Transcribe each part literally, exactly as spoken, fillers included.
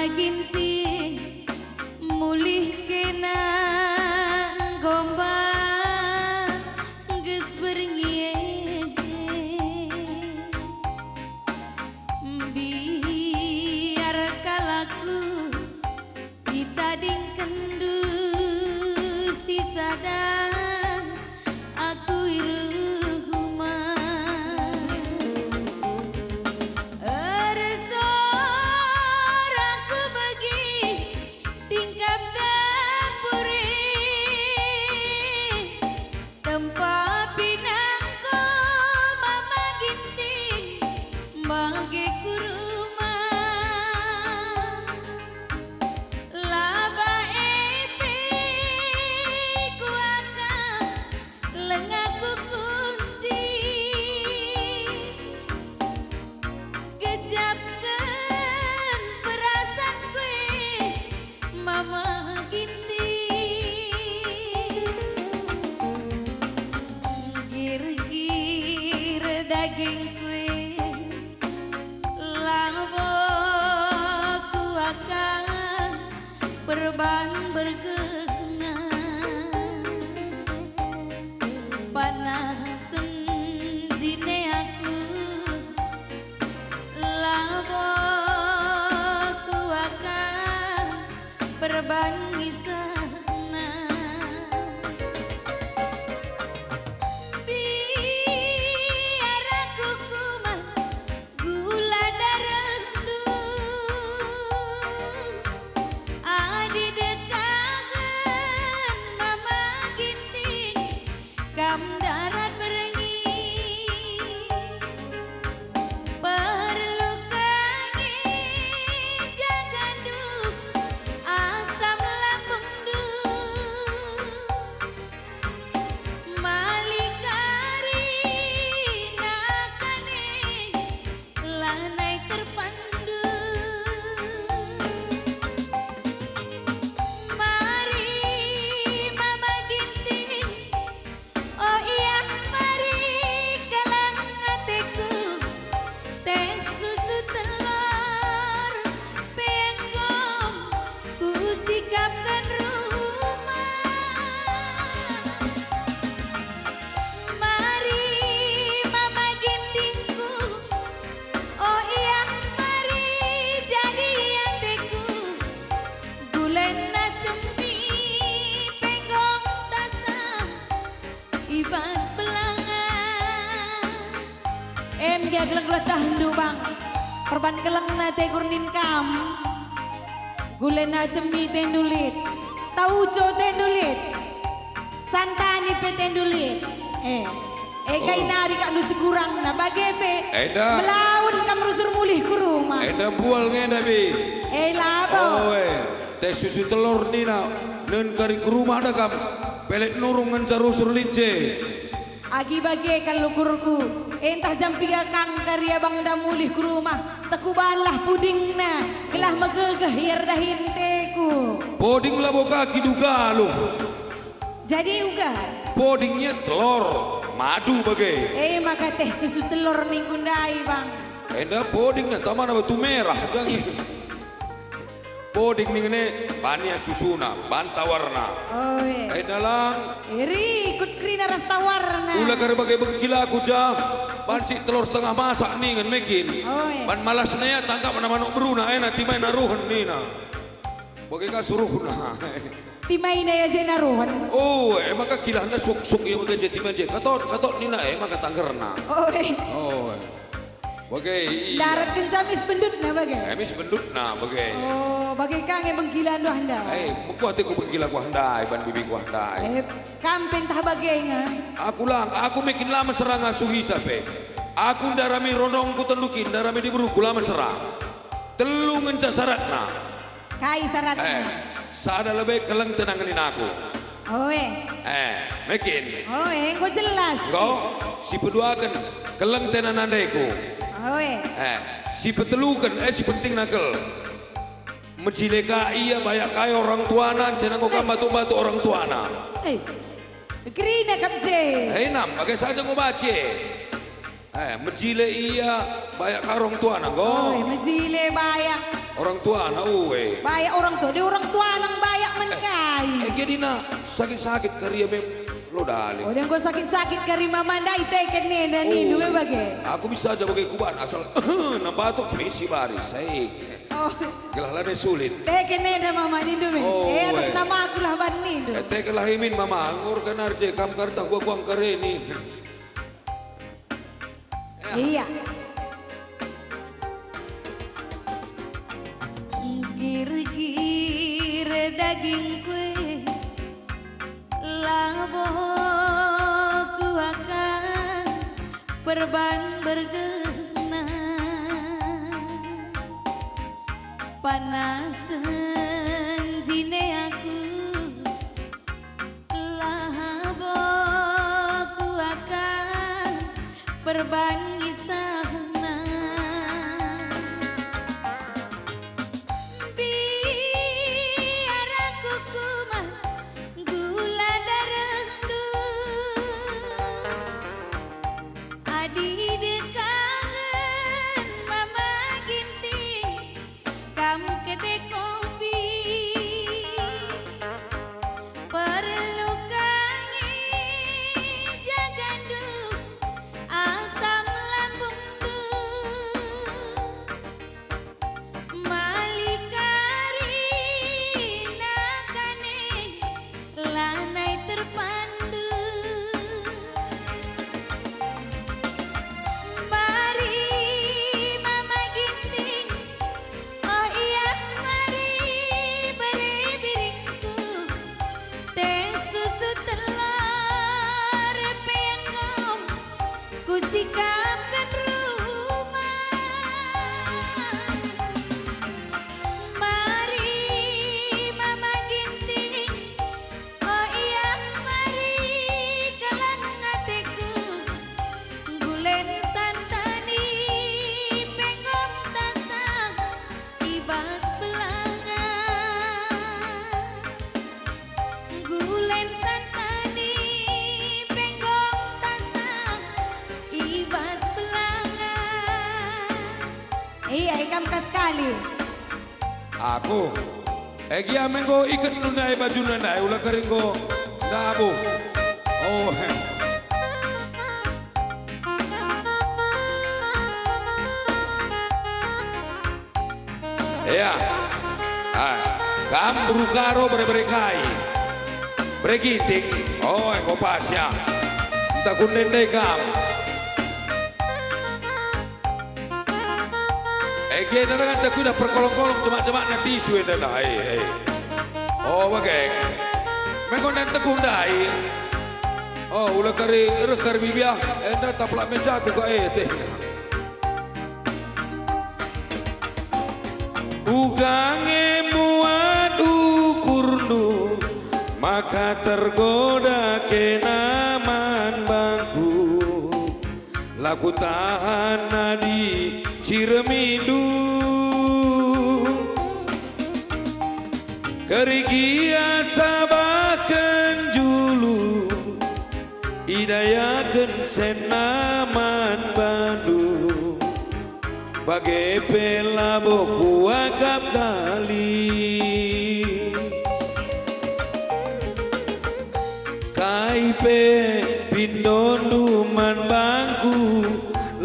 Ginting, mulih kena enggo mba, ngges berngi e. Mbiar kal aku itadingkenndu si sada, aku i rumah. Ersor aku begi tingkap dapur e. Tempa pinangko Mama Ginting bage ku rumah. Laba e pe kuakap lenga kukunci. Gejapken perasanku e, Mama Ginting. Gir-gir dagingku e, labo kuakap perban bergehna. Panas senjine aku, labo kuakap perban ngisahna. Biar aku kumat gula darehndu. Adi dekaken Mama Ginting, kam ndarat berngi. Perlu kami jagandu asam lambungndu. Mali kari nakane lanai terpandu. Mari Mama Ginting, oh iya, mari keleng ateku. Teh susu telor pe enggo kusikapken rumah. Mari Mama Gintingku, oh iya, mari jadi ateku. Gulana cemi pe enggo tasah i bas belangan. Em, gia gelah-gelah tahndu, Bang. Perban kelengna te kurnin kam. Gulana cemi tendu lit. Tauco tendu lit. Santani pe tendu lit. Eh, eh, kai Oh. nari kak nu sekurangna bage pe. Enda. Melaun kam rusur mulih ku rumah. Enda bual ngenda, Bi. Eh, labo. Oh, eh. Teh susu telor nina, nen kari ku rumah da kam. Pelet nurung ngenca rusur lit je. Agi bage kal ukurku, entah jam piga kang kari abangda mulih ku rumah, tekubanlah pudingna, gelah megegeh ia erdahin teku. Poding labo kaki du galuh. Jadi uga. Poding ia telor, madu bage. Eh, maka teh susu telor ningku ndai, Bang. Enda poding na tamana batu merah, jangi. Poding ningen e, ban ia susuna, ban tawarna. Oe. Kai dalang. Iri, ikut kerina ras tawarna. Ula kari bage bengkilaku ja, ban si telor setengah masak ningen mekin. Oe. Ban malasna ia tangkapna manuk beruna, ena timai naruhen nina. Bage ka suruhna. Timaina ia je naruhen. Oh, e maka kilahna suk-suk ia bage je timai je. Katot, katot nina e maka tanggerna. Oe. Oe. Bage, iya. Ndarat kenca mis bendutna bage? Eh, mis bendutna bage. Oh, bage ka nge bengkila nduah ndai. Eh, mekuah teku bengkila kuah ndai, ban bibi kuah ndai. Eh, kam pe ntah bage nge? Aku lang, aku mekin la mesera ngasuhisa pe. Aku ndarami rondongku tendukin, ndarami diberuku la mesera. Telu ngenca syaratna. Kai syaratna? Eh, sada lebe keleng tenangen aku. Oe. Eh, mekin. Oe, enggo jelas. Enggo, si peduaken keleng tena nandeku. Oe. Eh, si peteluken, eh, si pentingna kel. Mejile ka ia bayak kai orang tuana, encena enggo kam batu-batu orang tuana. Eh, kerina kap je. Eh, nam, bage saja enggo baci. Eh, mejile ia bayak kai orang tuana, enggo. Oi, mejile bayak. Orang tuana, ue. Bayak orang tua, de orang tuana mbayak man kai. Eh, eh, gedina sakit-sakit kari ya, Mem. Lo dali. Oh, de enggo sakit-sakit kari mama ndai teken enda nindu me bage. Aku bisa aja bage kuban asal nambatuk misi baris. Sai. Oh. Gelah lane sulit. Teken enda mama nindu me. Oh, eh, atas nama aku lah ban nindu. Eh, tekenlah imin mama, ngur kan arje kam kartah gua guang kareni. Iya. Gir-gir dagingku e, labo kuakap perban bergehna. Panas jine aku, labo kuakap perban ngisahna. Biar aku kumat gula darehndu. Adi dekangen Mama Ginting, kam kedekongpi, perlu kangi jagandu asam lambungndu. Mali kari nakane lanai terpandu. Mari Mama Ginting, oh iya, mari bere biringku, teh susu telor pe enggo kusikapken rumah. Mari Mama Ginting, oh iya, mari keleng ateku, gulen santani pe enggo tasah i bas belanga. Gulen santani pe enggo tasah i bas belanga. Iya, ikam ka sekali. Aku. E gia me enggo iketndu ndai bajuna ndai, ula kari enggo ndabuh. Oh, he. Ea. Ah, kam beru karo bere-bere kai. Bere Ginting. Oh, enggo pas ya. Ntah kundendai kam. E, gia nda nganca kuidah perkolong-kolong cemak-cemakna tisu enda nah, e, e. Oh, bage. Me enggo nentehku ndai. Oh, ula kari reh kari bibiah, enda taplak mejaku ka e teh. Uga nge muat ukurndu, maka tergoda kena man bangku. La kutahan adi ciremindu. Kerina sabahken julu, idayaken senna man bandu, bage pe labo kuakap dali. Kai pe pindondu man bangku,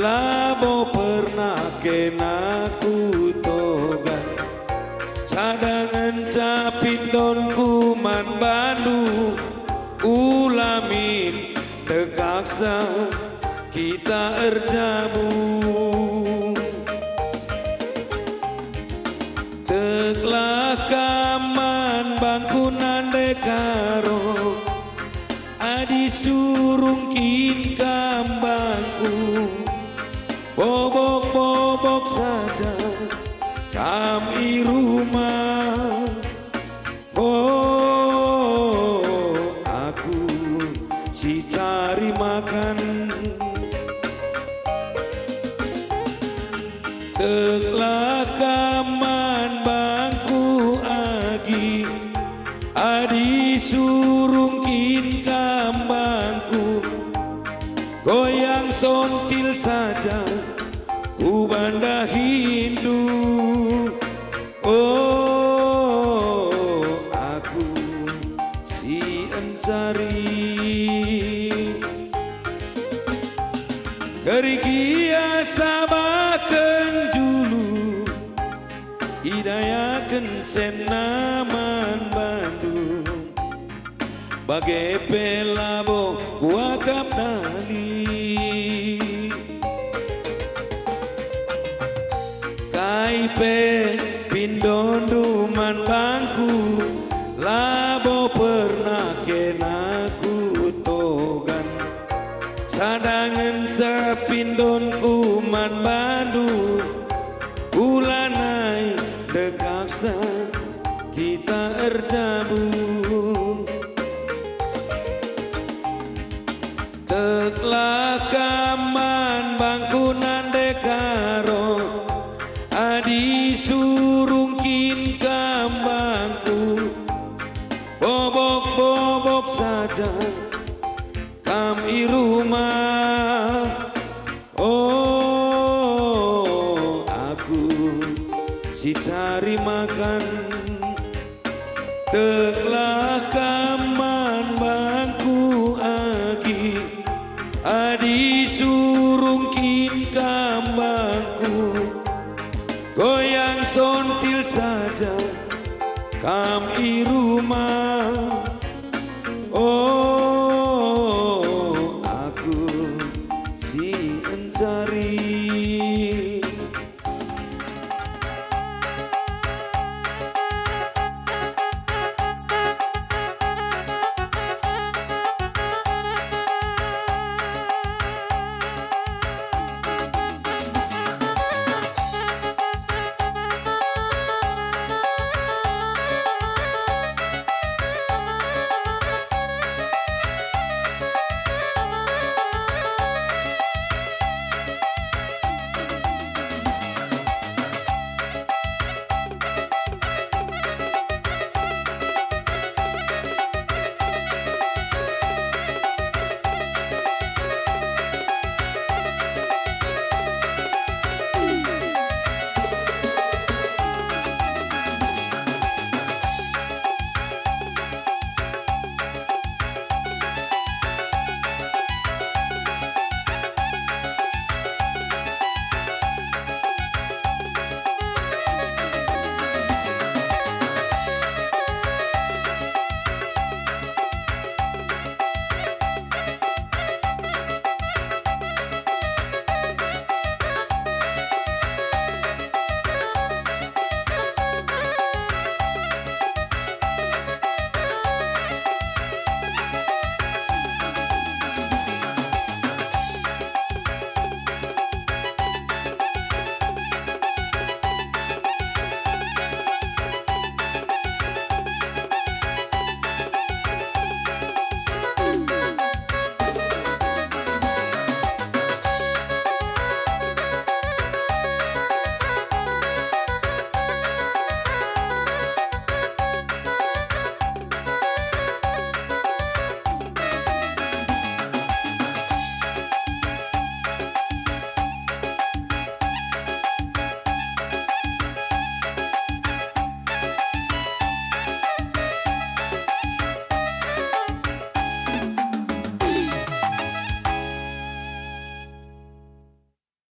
labo pernah kena kutoga. Sada ngenca pindonku man bandu, ula min dekahsa kita erjabu. Teklah kam man bangku nande karo, adi surung kin kam bangku, bobok-bobok saja kam i rumah. Oh, aku si cari makan. Teklah kam man bangku agi, adi surung kin kam bangku, goyang sontil saja kuban dahindu. Oh, aku si encari kerina sabahken julu, idayaken senna man bandu. Bage pe labo kuakap nali. Kai pe pindondu man bangku, labo pernah kena kutogan. Sada ngenca pindonku man bandu, ulanai dekahsa kita erjabu. Teklah kam man bangku nande karo, adi surung kin kam bangku, bobok-bobok saja kam i rumah. Oh, aku si cari makan. Teklah kam man bangku agi, adi surung kin kam bangku, goyang sontil saja kam i rumah. Oh, aku si encari